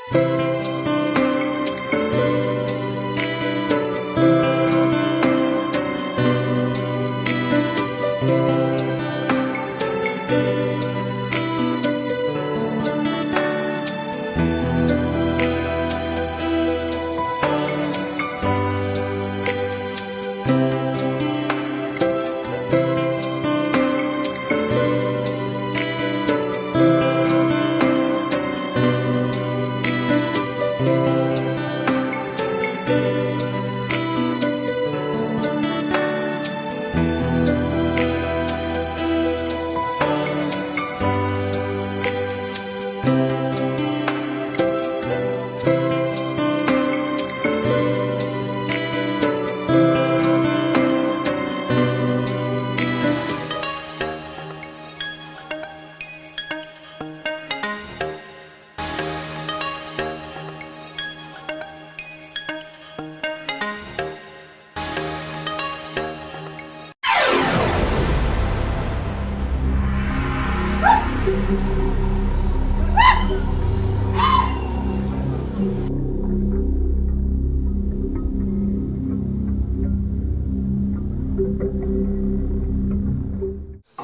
En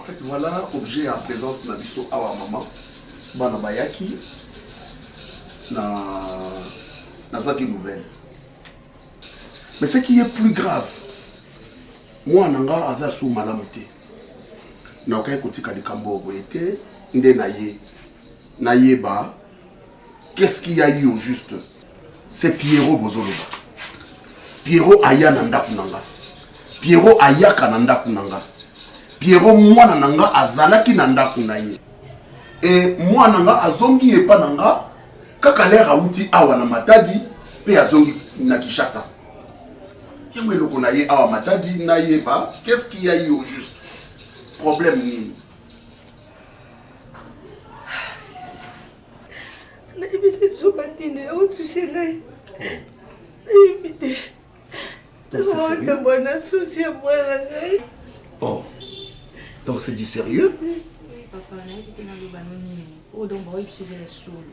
fait, voilà objet ya présence na biso awa maman. Bana bayaki na nazwaki nouvelle. Mais ce qui est plus grave, mwana nga aza su malamu te. Nakokaki kotika likambo oyo boye te nde na ye nayeba qu'est-ce qu'il y a eu au juste. C'est Pierrot bozoloba. Pierrot aya na ndako na nga. Pierrot ayaka na ndako na nga. Pierrot mwana na nga azalaki na ndako na ye. E mwana nga azongi epa na nga kaka lere awuti awa na Matadi mpe azongi na Kinshasa. Yango eloko na ye awa Matadi nayeba qu'est-ce qu'il y a eu au juste. Problème nini? Nayebi te zoba nini otouche ngai. Nayebi te. Nazotambola na susi ya mwana ngai. Oh. Donc c'est du sérieux? Oui, papa, nayebi te naloba no nini. Oyo donc baoyebi biso eza ya solo.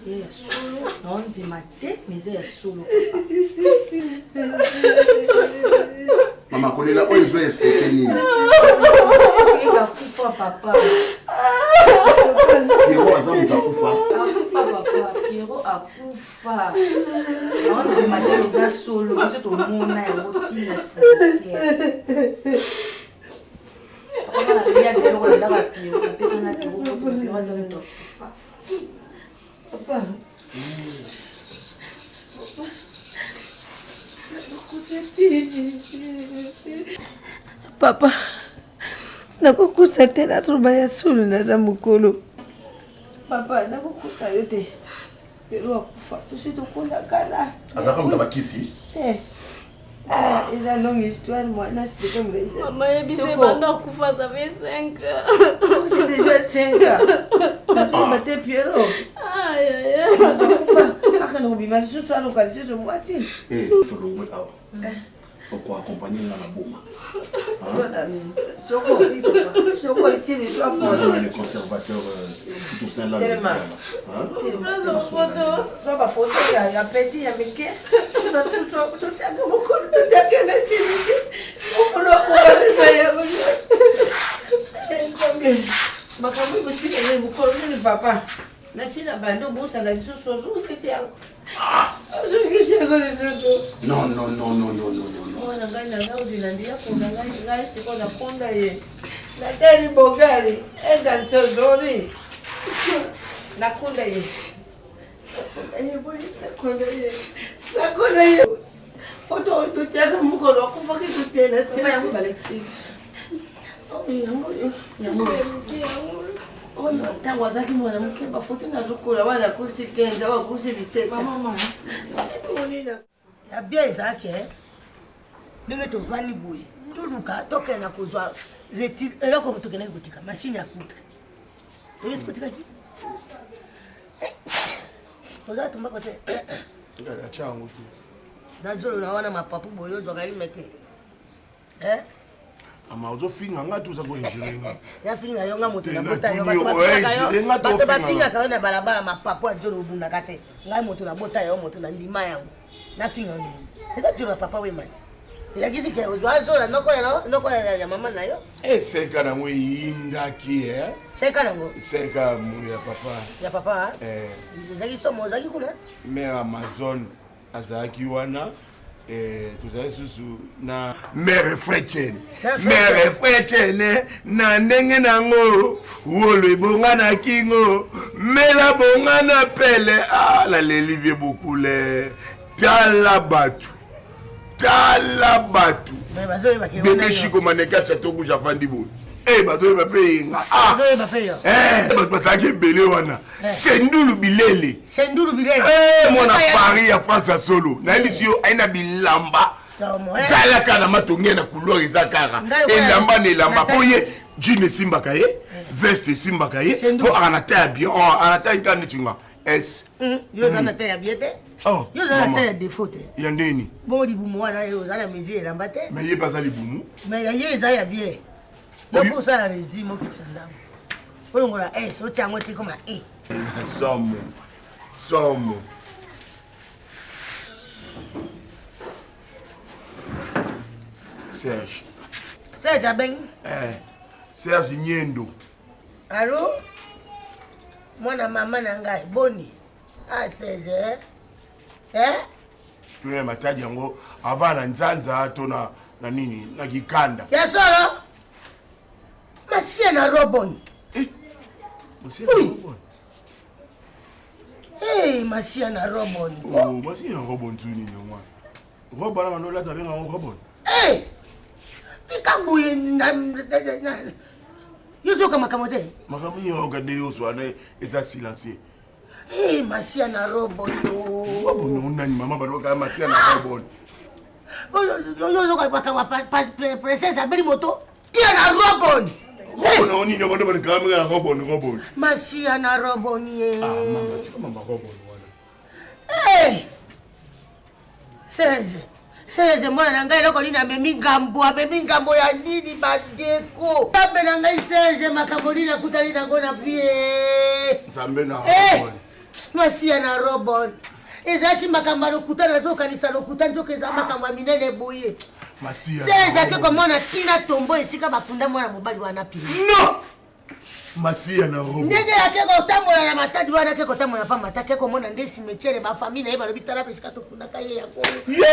Eza ya solo, naondima te, mais eza ya solo papa. Mama kolela oyo ezo expliquer nini? Expliquer akufa papa. Pierrot aza moto akufa. Akufa papa, Pierrot akufa. Naondima te mais eza solo, biso tomona yango ntina cimetière. Papa nalia biloko na ndako ya Pierrot, napesa na Pierrot, Pierrot aza moto akufa. Papa. Papa, nakokusa te nazoloba ya solo naza mokolo. Papa, nakokusa yo te. Pero akufa tosi tokola kala. Azalaka moto ya bakisi? Te. Ah, eza longue histoire moi na expliquer molai. Mama yebisa ebanda akufa ça fait 5 ans. C'est déjà 5 ans. Nazoyeba te Pierrot. Akufa akende kobima lisusu aluka lisusu mwasi. Eh, tolongwe awa. Oko accompagner nga na boma. Soko soko ici les sois fort. Le conservateur Toussaint là. Tellement. Zwa ba photo ya ya petit ya mike. Totiaka mokolo totiaka na siliki. Mokolo akobalisa ya Nzambe. Makambo ekosila nini mokolo nini papa? Nasi na bandi obosana lisusu ozongisi yango. Ozongisi yango lisusu. Non non non non non non non. Mwana ngai naza ozela ndi akunda ngai ngai sikoyo nakonda ye. Natali bogari engali sozori. Nakunda ye. Nakunda ye boye nakunda ye. Nakunda ye. Foto oyo totiaka mokolo akufaki totela se. Yango balekisi. Oyo ntango azalaki mwana moke bafoto nazokola wana akolisi 15 awa akolisi 17 ya bien eza ke ndenge tovandi boye toluka tokende na kozwa eloko tokendaki kotika mashine ya kutre toyesi kotikaki oza tumbako te na zolo na wana mapapu boye ozwaka limete. Mama ozofinga nga to oza ko injure nga? Nafinga yo nga moto nabota yo bato bafingaka yo bato bafingaka yo na balabala mapapo ya jolo obundaka te ngai moto nabota yo moto na ndima yango nafinga yo nini eza jolo ya papa wemati elakisi ke ozwa zola noko ya noko ya mama na yo eseka eh, nango eyindaki eh? seka nango seka ya papa ya papa eh. ezalaki somo ozalaki kuna mare amazone azalaki wana eh, tozali susu na mere frechene mere frechene na ndenge nango wolo ebonga na kingo mela bonga na pele ah, naleli vie bokule tala bato tala bato bebe shiko maneka chateau rouge afandi boye Eh, bazoyeba mpe yenga ah. eh, bato bazalaki ebele wana eh. sendulu bilele sendulu bilele mwana paris ya france ya solo nayebisi yo aye na bilamba talaka na matonge na couloir eza kaka elamba na elamba mpo ye jean esimbaka ye veste esimbaka ye mpo aka na ta ya bien oh, ana ta kaka neti nga s hmm, yo oza na ta ya bien te oh, yo oza na ta ya défaut te ya ndeni bongo libumu wana oza na mesure elamba te mais ye mpe aza libumu mais ya ye eza ya bien yo fo osala régime okitisa ndambo olongola s otia yango te koma e somo somo serge serge abengi eh, serge nyendo alo mwana mama na ngai boni ah serge eh? eh? toya matadi yango avant na nzanza to na na nini na kikanda ya solo masia na roboni eh, Hey, masia na roboni oh, masia na roboni tu nini yango wana robe wana bando olata benga yango roboni hey, tika boye yo ozoyoka makambo te makambo nini oyoka nde yo ozwa eza silencieux Hey, masia na robo yo. Robo nani mama balobaka masia na robo. Oyoka makambo princesse abeli moto tia na roboni. Robo na nini bando balekaka minga na roboni roboni. Masia na roboni ye. Ah mama tika mama roboni wana. Hey! Serge, Serge mwana na ngai eloko nini amemi ngambo, amemi ngambo ya nini bandeko? Nzambe na ngai Serge, makambo nini akutani nango na vie? Nzambe na eh, masiya na robon ezalaki makambo ya lokuta, nazokanisa lokuta, nzoka eza makambo ya minene boye. Serge ake komona ntina tombo esika bakunda mwana mobali wana pili. Non! masiya na robo ndenge ake kotambola na matadi wana ake kotambola pamba te ake komona nde cimetiere bafamille na ye balobi tala esika tokundaka ye yango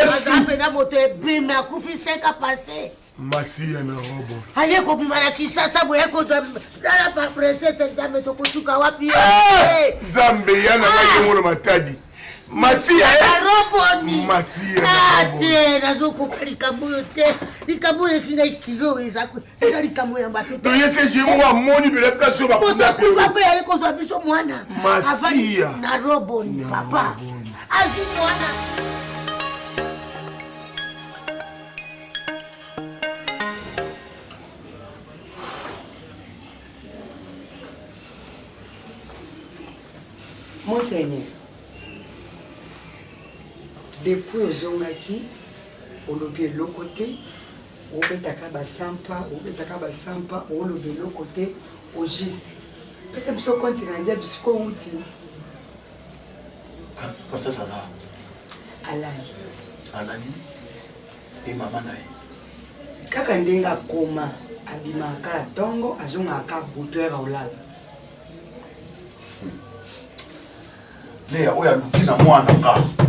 aza mpena moto ebime akufi 5 ans passe masiya na robo aye kobima na kisasa boye kozwa tala pa princesse nzambe tokosuka wapi ah! nzambe ya na ngai yongo na matadi masiya eh? roboni masiya ah, te nazokoka likambo oyo te likambo oyo eleki ngai kilo eza eza likambo ya bato te toye se moko amoni mpena place oyo moto akufa mpe aye kozwa biso mwana masiya na roboni papa azwi mwana Mon Seigneur, depuis ozongaki olobi eloko te obetaka basampa obetaka basampa oloba eloko te au juste pesa biso konti na ndia bisika owuti princesse aza alali alali e mama na ye kaka ndenge akoma abimaka ya ntongo azongaka butu ere olala Lea oyo aluki na mwana nga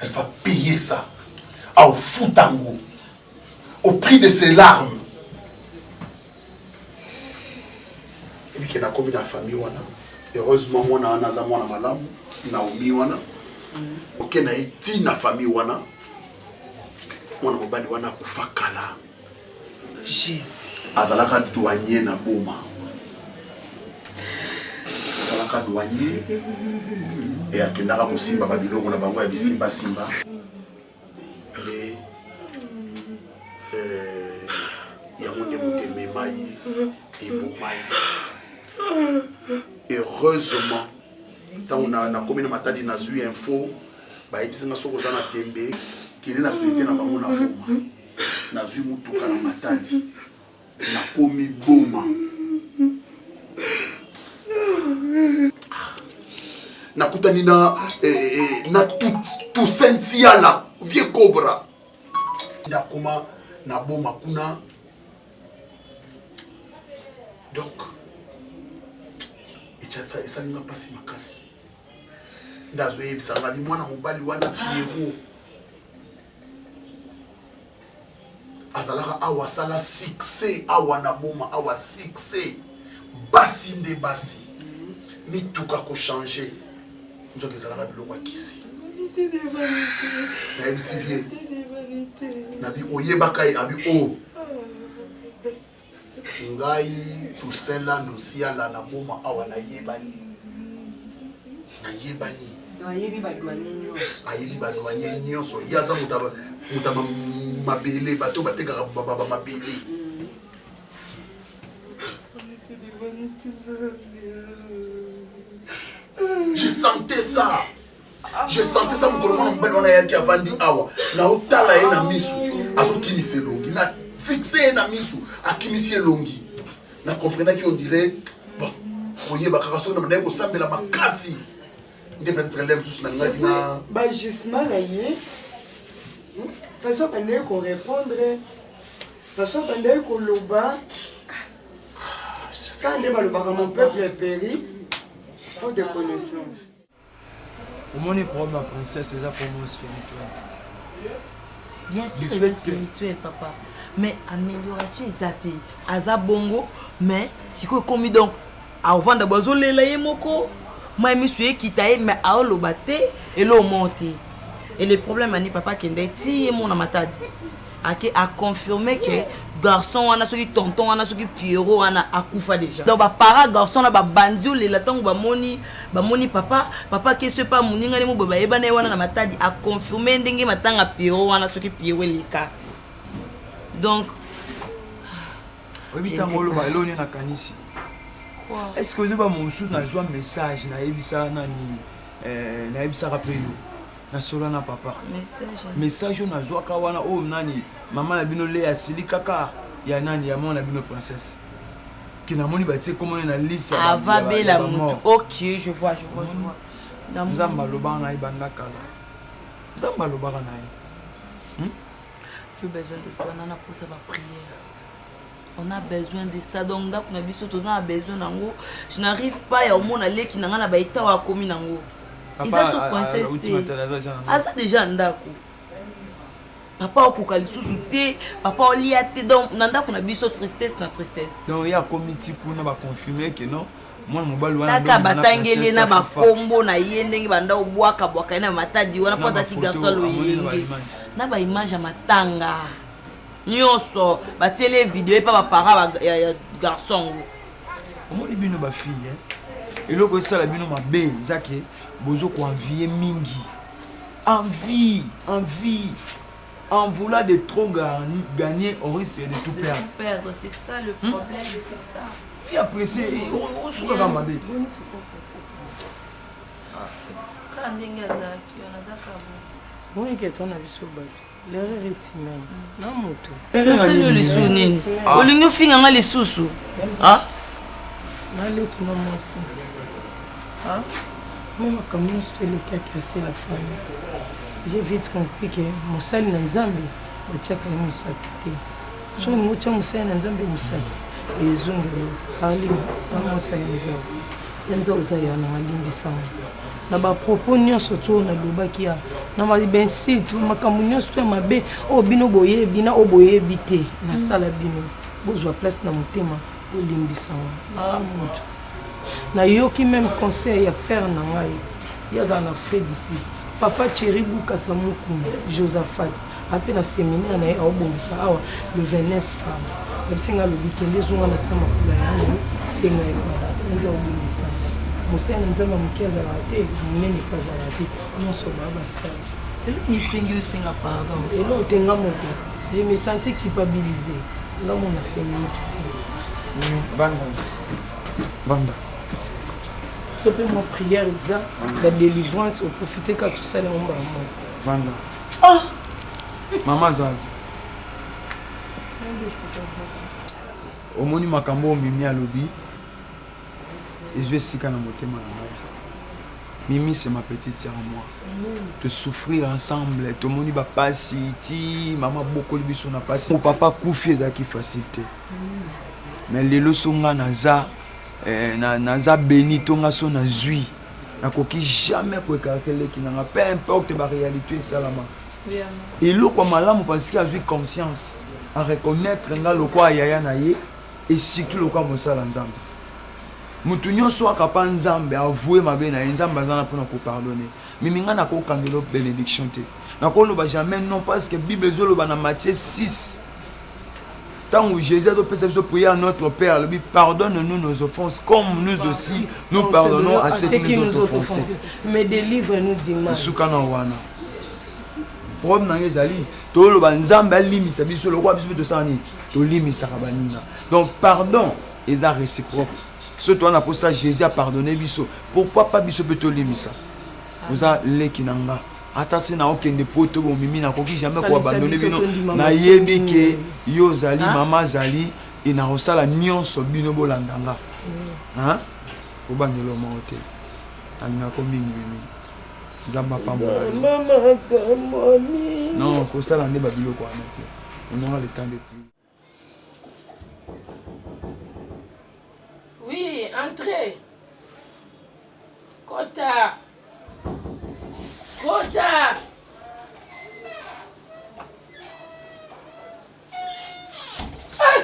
elle va payer ça aofuta yango au prix de ses larmes ebike nakomi na famille wana heureusement mwana wana aza mwana malamu naomi wana oke na ye ti na famille wana mwana mobali wana akufa kala azalaka douanier na boma azalaka douanier e akendaka kosimba babiloko na bango ya bisimbasimba nde eh, yango nde moto emema ye eboma ye heureusement ntango nakomi na matadi nazwi info bayebisi nga soki oza na tembe kende na société na bango na boma. Nazwi motuka na Matadi, nakomi Boma. Nakutani na, eh, eh, na Toussaint Siala, vieux Cobra. Nakoma na Boma kuna. Donc, esali nga mpasi makasi. Nde azoyebisa nga bi mwana mobali wana Pierrot azalaka awa, asala succès awa na Boma awa, succès basi nde basi, mituka ko changer, nzoka ezalaka biloko ya kisi. Nayebisi vie nabi oyebaka ye, abi o oh. Ngai Toussaint Landu Siala na Boma awa nayebani, nayebani. Ayebi ba douanier nyonso. Ayebi ba douanier nyonso. Ye aza moto ya mabele, bato batekaka ba mabele. Je sentais ça. Je sentais ça mokolo mwana mobali wana ayaki avandi awa, naotala ye na misu, azokimisa elongi, na fixe ye na misu, akimisi elongi. Na comprenaki on dirait bon, koyeba kaka soki na bandaki kosambela makasi nde peut-être le mosusu nalingaki na ba jugement na ye, façon abandaki korépondre, façon abandaki koloba, kaka nde balobaka mon peuple péri faute de connaissance. Omoni problème ya princesse eza problème spirituel. Bien sûr eza spirituel papa, mais amélioration eza te. Aza bongo mais sikoyo ekomi donc aovanda bo azolela ye moko, mai miso ekita ye mais aoloba te eloo moko te. Et le problème ani papa akende ti ye mona Matadi ake aconfirme ke garçon wana soki tonton wana soki Pierrot wana akufa déjà. Donc bapara garçon wana babandi olela ntango bamoni bamoni papa papa ake so epa moninga ne moboye bayebana ye wana na Matadi aconfirme ndenge matanga Pierrot wana soki Pierrot eleka donc. Oyebi ntango oloba eloko nini nakanisi? Est ce que ozoba mosusu nazwa message nayebisa nani, nayebisaka mpe yo nasola na papa message oyo nazwaka wana oyo nani mama na bino Lea asili kaka ya nani ya mwana na bino princesse ke namoni batie komona na liste ya ava bela mutu. Ok, je vois, je vois, je vois. Nzambe alobaka na ye banda kala, Nzambe alobaka na ye. J'ai besoin de toi nana posa ba prière. On a besoin de ça. Donc ndako na biso toza na besoin nango. Je n'arrive pas ya omona leki na nga na ba état oyo akomi nango. Eza so princesse te, aza déjà ndako papa okoka lisusu te, papa olia te. Donc na ndako na biso tristesse na tristesse. Donc ye akomi ti kuna baconfirme ke non, mwana mobali wana. Kaka batangeli ye na bakombo na ye ndenge banda obwakabwaka ye na Matadi wana mpo azalaki garçon loyenge na baimage ya matanga nyonso batieli ye video ye mpa bapara ya garçon yango. Omoni bino bafille, eloko esala bino mabe eza ke bozo koenvie mingi, envie, envie. En voulant de trop gagner, on risque de tout perdre. De tout perdre, c'est ça le problème, c'est ça. Fille appréciée, osukaka mabe ti. Kaka ndenge azalaki wana, aza kabo. Monike to na biso bato, l'erreur est humaine na moto. Nasali yo lisusu nini? Olingi ofinga nga lisusu? Naleki na mwasi mo makambo nyonso elekaki ase la famille. J'ai vite compris ke mosali na Nzambe batiaka ye mosapi te. So olingi otya mosali na Nzambe mosapi, ezongelo arlima na mosali ya Nzambe ya Nzambe oza ya nanga limbisanga na bapropos nyonso to oyo nalobaki ya na bainsulte, makambo nyonso to ya mabe oyo bino boyebi na oyo boyebi te nasala bino. Bozwa place na motema, bolimbisanga na moto. Nayoki même conseil ya père na ngai, ye azala na Afrique d'ici, papa Thierry Bukasa Mukuna Josaphat, ape na séminaire na ye aobongisa awa le 29 awa. Yebisi ngai, alobi kende ezonga na sa makula yango, senga ye pardon, nza obongisa. Mosali na Nzambe ya moke azalaka te, monene mpe azalaka te, nyonso baa basali. Eloko esengi osenga pardon? Eloko te, nga moko je me senti culpabilisé, nga mo nasengi motu te. Banda banda. So mpe mwa prière eza ya délivrance, oprofite kaka tosala yango mbala moko. Banda. Mama azali. Omoni makambo oyo Mimi alobi ezwi esika na motema na ngai. Mimi c'est ma petite sœur à moi. To souffrir ensemble, tomoni ba pasi ti mama bokoli biso na pasi. Mon papa kufi ezalaki facile te. Mais lelo so nga naza eh, na, naza béni to nga so nazwi nakoki jamais koekarte leki na nga peu importe ba réalité esalama eloko ya malamu parce que azwi conscience a reconnaître nga lokola yaya na ye et surtout lokola mosala nzambe moto nyonso akapa nzambe avoue mabe na ye nzambe aza na mpona kopardonne mimi ngai nakokangela bénédiction te nakoloba jamais non parce que bible ezoloba na matthieu 6 ntango jésus azopesa biso prière notre père alobi pardonne nous nos offenses comme nous aussi nous pardonnons à ceux qui nous ont offensé mais délivre nous du mal suka na wana problème na ngai ezali toloba nzambe alimisa biso lokola biso mpe tosala nini tolimisaka baninga donc pardon eza réciproque soki toza na mposa jésus apardonne biso pourquoi pas biso mpe tolimisa oza leki na nga ata se naokende poto bomimi nakoki jamais koabandone bino nayebi ke yo ozali mama azali e nakosala nyonso bino bolanda nga mm. kobangela moko te nalingako mingi mimi nzambe apambola non kosala nde babiloko wana te on aura le temps de prier Oui, entrez. Kota. Kota. Ah!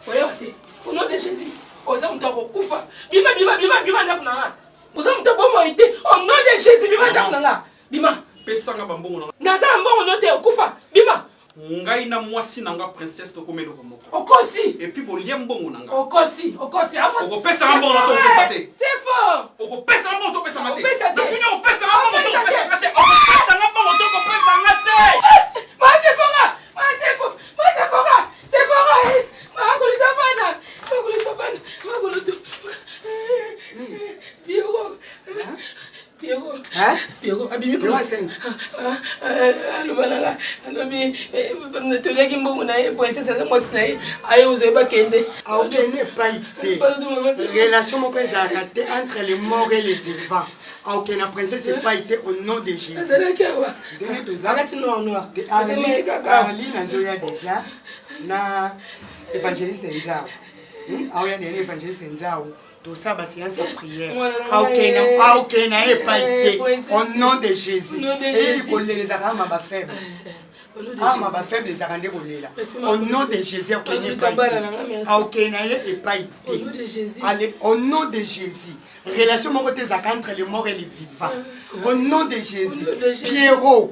Oyoka te. Au nom de Jésus, oza moto akokufa. Bima, bima, bima, bima ndako na nga. Oza moto bomoi te. Au nom de Jésus, bima ndako na nga. Bima. Pesa nga bambongo na nga. Naza na mbongo no te, okufa. Bima. Ngai na mwasi na nga princesse tokoma eloko moko. Okosi. Et puis bolia mbongo na nga. Okosi, okosi. Okopesa nga mbongo na to opesa te. C'est fort. Okopesa nga mbongo to opesa nga te. Opesa te. Natuni okopesa nga mbongo to opesa nga te. Okopesa nga mbongo to okopesa nga te. Ma Sephora, ma Sephora, ma Sephora, Sephora. Makulita bana, makulita bana, makulutu. Pierrot. Pierrot. Pierrot abimi kuna. Aloba na nga alobi toliaki mbongo na ye princesse aza mwasi na ye aye ozwa ye bakende. Akokende epai te. Relation moko ezalaka te entre le mort et le vivant. Akokende na princesse epai te au nom de Jésus. Azalaki awa. Ndenge toza. Alati noir noir. Arline azoya déjà na évangéliste Nzau. Aoya na évangéliste Nzau. tosala ba séance ya prière aokende na ye epai te au nom de jésus eyi kolela ezalaka ama bafaible ama bafaible ezalaka nde kolela au nom de jésus akende epai te aokende na ye epai te ale au nom de jésus relation moko te ezalaka entre le mort et le vivant au nom de jésus pierrot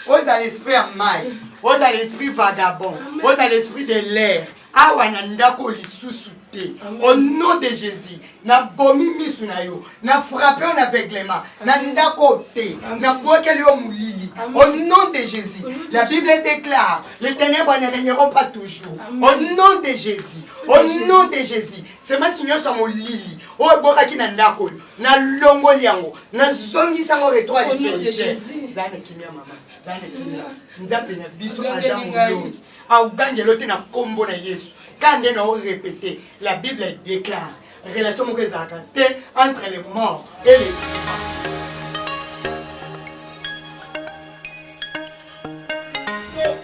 ozala esprit ya mai ozala esprit vagabond ozala esprit de l'air awa na ndako lisusu te au nom de jésus nabomi misu na yo na frappe yo na aveuglement na ndako te nabwakeli yo molili au nom de jésus la bible déclare les ténèbres ne régneront pas toujours au nom de jésus au nom de jésus semasi nyonso ya molili oyo ebwakaki na ndako oyo nalongoli yango nazongisa yango retro ya l'esprit zala na kimia mama zala na kimia nzambe na biso aza molongi aogangelo te na nkombo na yesu ka nde na orepete la bible déclare relation moko ezalaka te entre le mort et le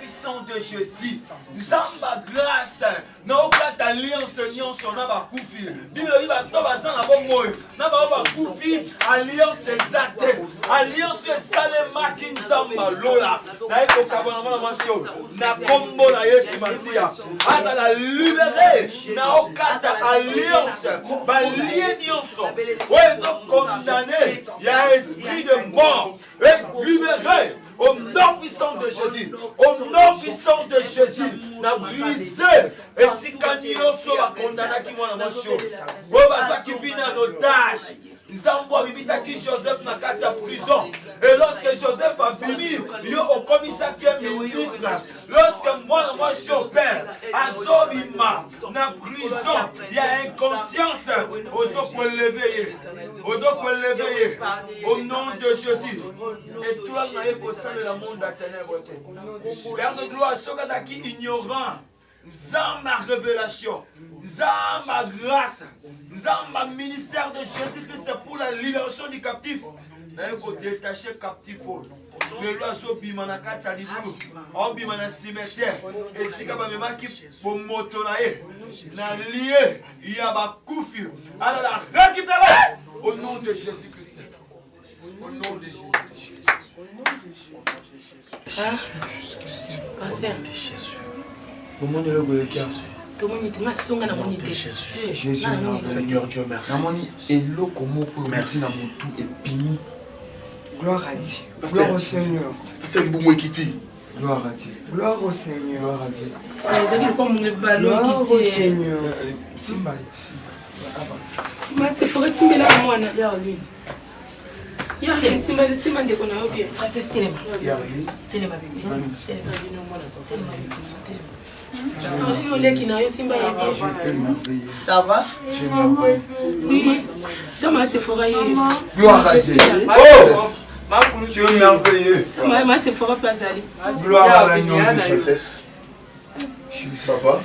vivant de Jésus. Nzamba grâce. Naokata alliance nyonso na bakufi. Bible elobi bato baza na bomoi na bango bakufi, alliance eza te. Alliance esalemaki Nzambe lola. Naye kokabwana mwana mwasi oyo na kombo na Yesu Masiya azala libere. Naokata alliance balie nyonso oyo ezokondane ya esprit de mort est libéré au nom puissant de Jésus, au nom puissant de Jésus, na brise esika nyonso bakondanaki mwana mwasi oyo oyo bazwaki bino en otage. Nzambe abimisaki Joseph na kati ya prison. Et lorsque Joseph abimi, yo okomisaki ye ministre. Lorsque mwana mwasi yo père azobima na prison ya inconscience, ozo koleve ye. Ozo koleve ye. Au nom de Jésus. Étoile na ye kosalela monde ya ténèbres te. Père de gloire, soki azalaki ignorant, Nzambe ya révélation, Nzambe ya grâce, Nzambe ya ministère de Jésus-Christ pour la libération du captif. Naye ko détacher captif oyo. Lelo azobima na kati ya libulu, aobima na cimetière, esika bamemaki bomoto na ye na lie ya bakufi, alala récupéré au nom de Jésus-Christ. Au nom de Jésus. Pasteur. Bomoni eloko eleki awa. Tomoni te, nga sito nga namoni te. Jésus, Seigneur Dieu, merci. Namoni eloko moko euti na motu epimi. Gloire à Dieu. Gloire au Seigneur. Pasteur libumu ekiti. Gloire à Dieu. Gloire au Seigneur. Gloire à Dieu. Ezali comme ballon Gloire au ekiti. Seigneur. Simba, simba. Masefora simbelaka mwana. Yarlene simba simba ndeko na yo bien. Princesse telema. Yarlene. Telema bébé. Telema. Telema telema. Arlene oleki na yo simba ye bien. Ça va? Oui. Tama Sephora ye. Gloire à Dieu. Oh! Tu es merveilleux. Tama ma Sephora pe azali. Gloire à l'agneau de Dieu. Princesse. Ça va?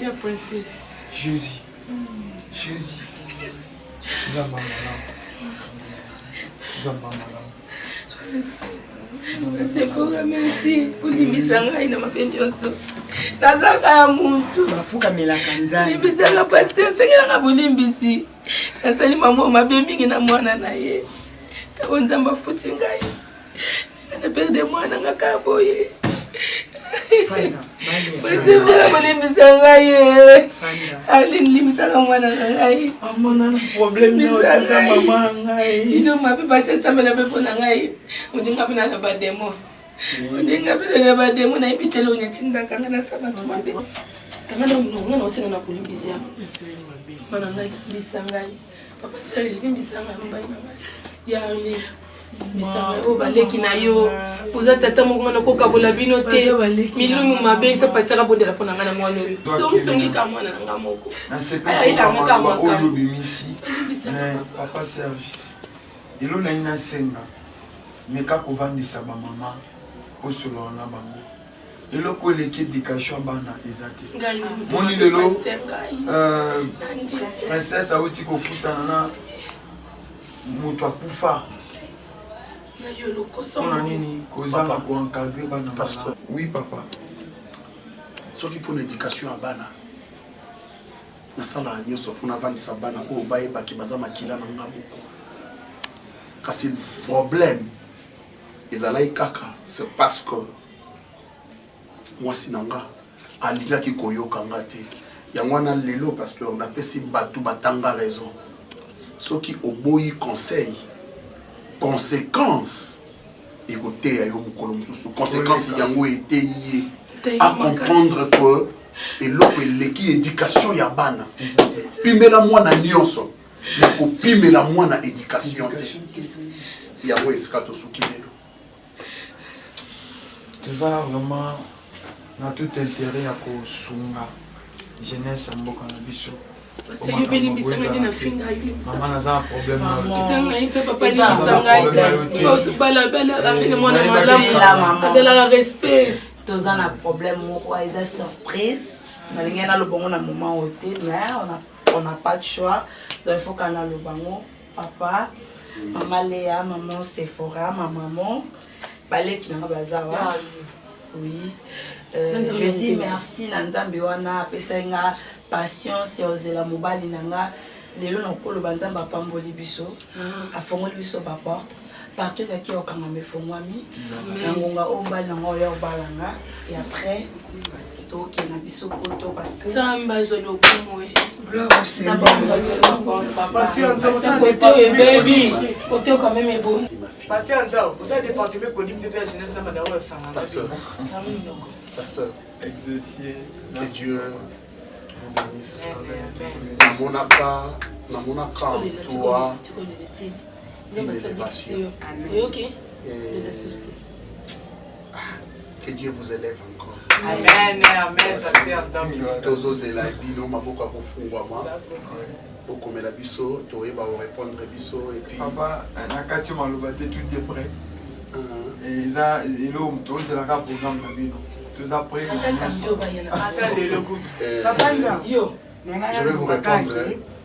Ya princesse. Jésus. Jésus. Nzambe malamu. Nzambe malamu. Sephora merci kolimbisa ngai na mabe nyonso nazaka ya muntu bafukamelaka nzambe limbisanga paster osengelanga bolimbisi nasali mamwa mabe mingi na mwana na ye ntango nzambe afuti ngai na perde mwana nga kaka boye Sephora bolimbisa ngai aline limbisanga mwana na ngai ino mabe pasi esambela mpe mpo na ngai ondinga mpe na na bademo ondinga mpe na bademo nayebi te eloko etindaka ngai nasala bato mabe kanga na monoko ngai naosenga na kolimbisi ya mana ngai limbisa ngai papa serge limbisa ngai mobali na ngai yarli limbisa ngai oyo baleki na yo oza tata moko ngai nakokabola bino te milumu mabe bisa pasaka bondela mpo na ngai na mwana oyo songisongi ka mwana na ngai moko ayelanga ka oyo makambo obimisi mais papa serge elo nayi nasenga meka kovandisa bamama osolola na bango eloko eleki éducation ya bana eza te Ngai nde moto moni mabe, lelo pasteur, ngai. Nandi. princesse awuti kokutana na moto akufa na yo lokoso mpona nini kozanga koencadre bana Pasteur. oui papa soki mpona éducation ya bana nasalaka nyonso mpona avandisa bana oyo bayebaki baza makila na nga moko kasi problème ezalaki kaka c'est parce que mwasi na nga alingaki koyoka nga te yango wana lelo pasteur napesi bato batanga raison soki oboyi conseil conséquence ekoteya yo mokolo mosusu conséquence yango eteyi ye acomprendre que eloko eleki éducation ya bana pimela mwana nyonso na kopimela mwana éducation te yango esika tosuki lelo toza vraiment na tout intérêt ya kosunga jeunesse ya mboka na biso yo mpe limbisa ngai nde nafinga yo mama naza na problème na yo te. limbisa ngai yebisa papa Eza limbisa ngai problème na yo te. balabala amene mwana Lela, malamu mama. azalaka respect toza na problème moko eza surprise nalingi naloba ngo na moment oyo te mais on n'a pas de choix donc il faut ka naloba ngo papa mama Léa maman Sephora ma maman baleki nanga baza wa oui Nzambe je dis motema. merci na nzambe wana apesaki nga patience ya kozela mobali na nga lelo nakoloba nzambe apamboli biso afongoli biso baporte partout ezalaki ya kokangama efongwami na ngonga oyo mobali na nga oya kobala nga et après tokende na biso poto parce que nzambe azwa lokumu ye Nzambe afongoli biso baporte papa. kote oyo ebebi kote oyo quand même ebongi Pasteur Nzao, oza département kodim te ya jeunesse na madaro ya sangana. Pasteur. Pasteur. Exaucier. Que Dieu vous bénisse. Namonaka Namonaka en toi une élévation. Et que Dieu vous élève encore. Amen, amen, pasteur Nzambe. Tozozela bino maboko ya kofungwama. Bokomela biso, toyeba korépondre biso et puis Papa, na kati yo maloba te, tout est prêt. Eza eloko tozelaka programme na bino. Toza prêt. Ata samedi oyo baya na ata lelo kutu. Papa Nzambe. Yo. Je vais vous répondre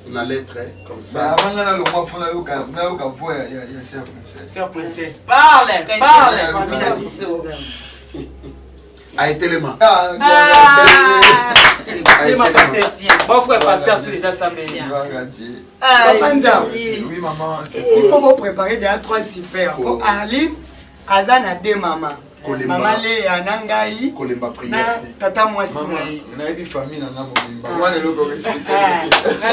na lettre comme ça. Avant nga nalongwa fo nayoka nayoka voix ya ya ya sœur princesse. Sœur princesse, parle, parle. Famille na biso. Aetelema. Ah, Telema princesse, viens. Bon frère pasteur, c'est déjà samedi. Papa Nzambe. Oui maman, c'est Il faut vous préparer déjà trois super. Po Arline aza na deux mamas. Kolemba. Mama Léa na ngai Kolemba na prière te. tata mwasi na Maman, ye. nayebi famille na nga mobimba. Wana eloko respecte.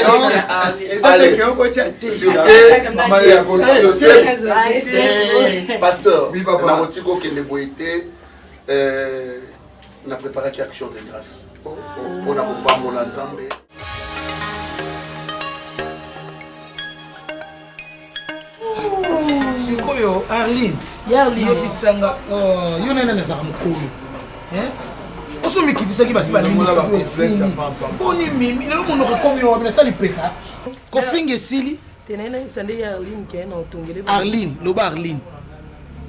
Donc, eza te ke okotia te. Sur ce, Maman ya sur ce, pasteur, Oui, papa. nakoki kokende boye te euh, na préparaki action de grâce mpona kopambola Nzambe. Sikoyo Arline, yebisanga yo nani nazalaka mokolo oso mikitisaki basi balimbisaki esili boni mimi lelo monoko ekomi yo wapi nasali peka kofinga esili. Te naye nayebisa nde ye Arline ke na otongele. Arline, loba Arline,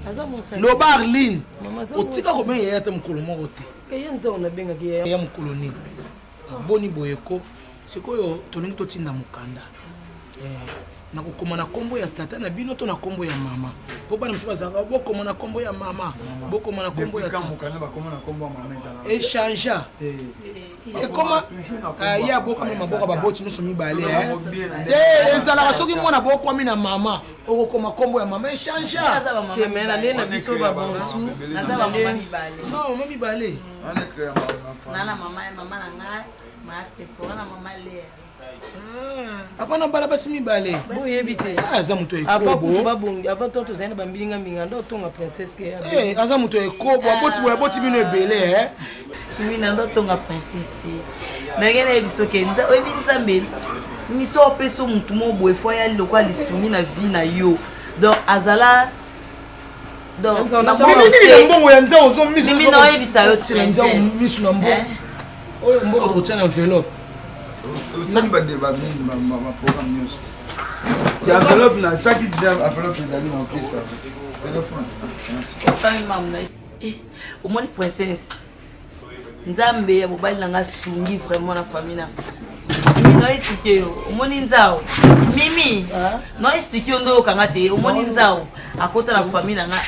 Aza mosali. Loba Arline. Mama aza Otika kobenga ye ata mokolo moko te. Ke ye nzao nabengaki ye. Ya mokolo nini boni boye ko sikoyo tolingi totinda mokanda. Nakokoma na nkombo ya tata na bino to na nkombo ya mama, mpo bana mosusu bazalaka bokoma na nkombo ya mama, bokoma na nkombo ya Depuis quand tata. mokanda bakoma na kombo ya mama ezalaka? Échange ekoma ye abokami na maboko ya baboti nyonso mibale. Te, ezalaka soki mwana bokwami na mama, okokoma nkombo ya mama, échange. Te, mais na nde na biso babontu. Naza bamama mibale. Mama mibale. Na na mama mama na ngai maatefora na mama Lea. Papa na bala basi mibale. Boyebi te. Ah, aza moto ya Avant kutu ekobo. babongi, avant to tozali na bambilinga mbinga nde otonga princesse ke. Eh, aza moto ya ekobo, aboti boye, aboti bino ebele eh. Mimi na ndotonga princesse te, ndenge nayebi soki oyebi Nzambe miso opesa motu mo boye fo aya lokwa lisungi na vie na yo, donc azala donc Mimi nini na mbongo ya nzao ozo miso. Mimi naoyebisa yo na nzao miso na mbongo. Oyo mbongo tokotia na enveloppe. Osali badeba mingi, baprogramme nyonso ya enveloppe na saki deja, enveloppe ezali na opesa telefone. Merci. Omoni princesse, Nzambe ya mobali na nga asungi vraiment na famille na mimi. Na explike yo, omoni nzao mimi, na explike yo nde oyokanga te. Omoni nzao akota na famille na nga.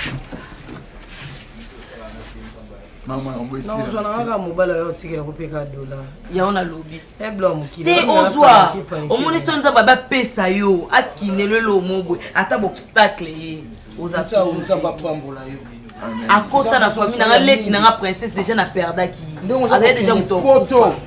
Mama yango Nazwa na kaka mobali oyo otikela kopeka dola. Yango nalobi Eblo ya mokili. te, ozwa omoni so Nzambe abapesa yo akinelo elo mobwe ata baobstacle ye oza Nzao, toujours Nzambe apambola yo. Akota na famille nanga, leki nanga princesse déjà na perdaki, Ndenge oza azali déjà kokende moto poto, akufa.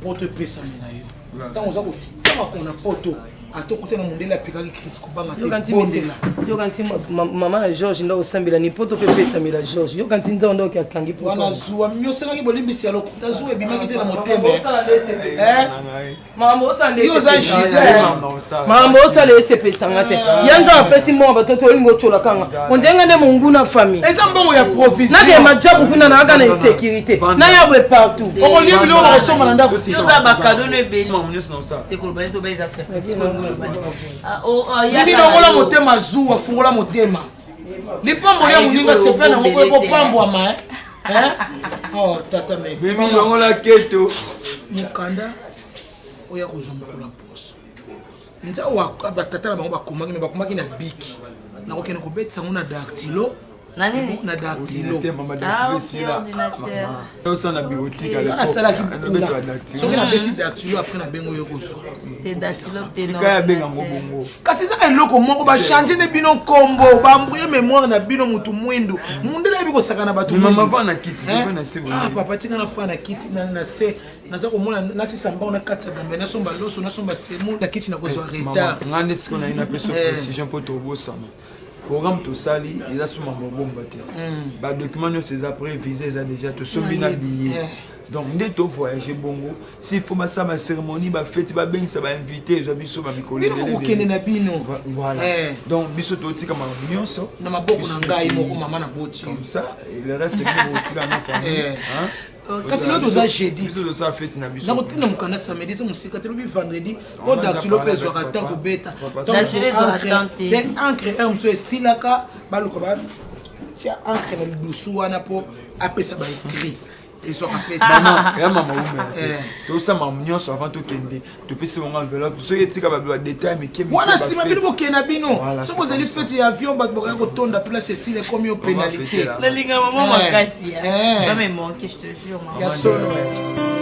Poto epesamela yo ntango oza kosala kona poto, ata okutana mondele apekaki crise, kobanga te, Yokanti bondela. Yokanti mama na George nde osambela ni poto mpe epesamela George. Yokanti nzao nde oki akangi poto. Wana zuwa miosalaki bolimbisi ya lokuta, zuwa ebimaki te na motema. Makambo osala nde Yo oza esepesanga. juda. Makambo osala esepesanga te. Ya nzambe apesi mbongo bato to olingi otyolakanga ondenga nde monguna famille. Eza mbongo ya provision. Nakee majabu kuna nayaka na insécurité, nayabwe partout. Okolia biloko bakosomba na ndako. Oza bakado no ebele. Nyonso na osala. Te koloba nde toba eza surprise. Mimi, longola motema zuwa, fungola motema. Lipamboli ya moninga sepe nango po ekopambwama. Oh tata, merci. Mimi, longola keto. Mokanda oyo akozwa mokolo ya poso, nzao batata na bango bakomaki, me bakomaki na biki, nakokende kobetisa yango na dactylo. Na nini? Na dactylo. Ordinateur, mama, dactylo esila. Osala na bureautique à l'époque. Nasalaki Nabeta kuna. dactylo. Soki nabeti dactylo, après nabengo yo kozwa. Te dactylo te. Tika ya benga yango bongo. Kasi eza eloko moko bachange nde bino nkombo, bambrouye mémoire na bino. Mutu mwindu, mundele ayebi kosaka na bato. Mais mama, mwindu. va na kiti, Hein? va na se boye. Ah papa, tika na fa na kiti na se naza komona nasisa mbao na kati ya gambe, nasomba loso, nasomba semu na kiti, nakozwa retard. Nga nde sikoyo naye napesa Eh. précision mpo tobosana. Programme tosali eza suma mobomba te. Badocument nyonso eza prévisé, eza déjà tosombi na billet. Eh. Donc nde tovoyage bongo, s'il faut basala bacérémonie, bafeti, babengisa bainvité, ezwa biso bamikolo. Bino bokokende na bino. Voilà. Eh. Donc biso totika makambo nyonso na maboko na ngai moko, mama na boti. Comme ça, et le reste bino botika na famille. Eh. Hein? Kasi lelo toza jeudi. Biso tozosala feti na biso. Nakotinda mokanda samedi, eza mosika te. Lobi vendredi po dactylo mpe ezwaka temps kobeta. Dactylo ezwaka temps te. Te encre heure mosusu esilaka, baluka batia encre na lidusu wana mpo apesa baécrit, ezwaka mpe. Mama ya mama umela te. Eh. Tosala makambo nyonso avant tokende, topesi bango enveloppe soki etika badetail mike mike. Wana nsima bino bafeti. bokende na bino. Voilà, Soki c'est bozali comme ça. feti ya avion, bato bakaya kotonda place, esila, ekomi yo pénalité. Nalinga maman Eh. makasi. Eh. Va me manquer, je te jure, maman. Ya solo, eh.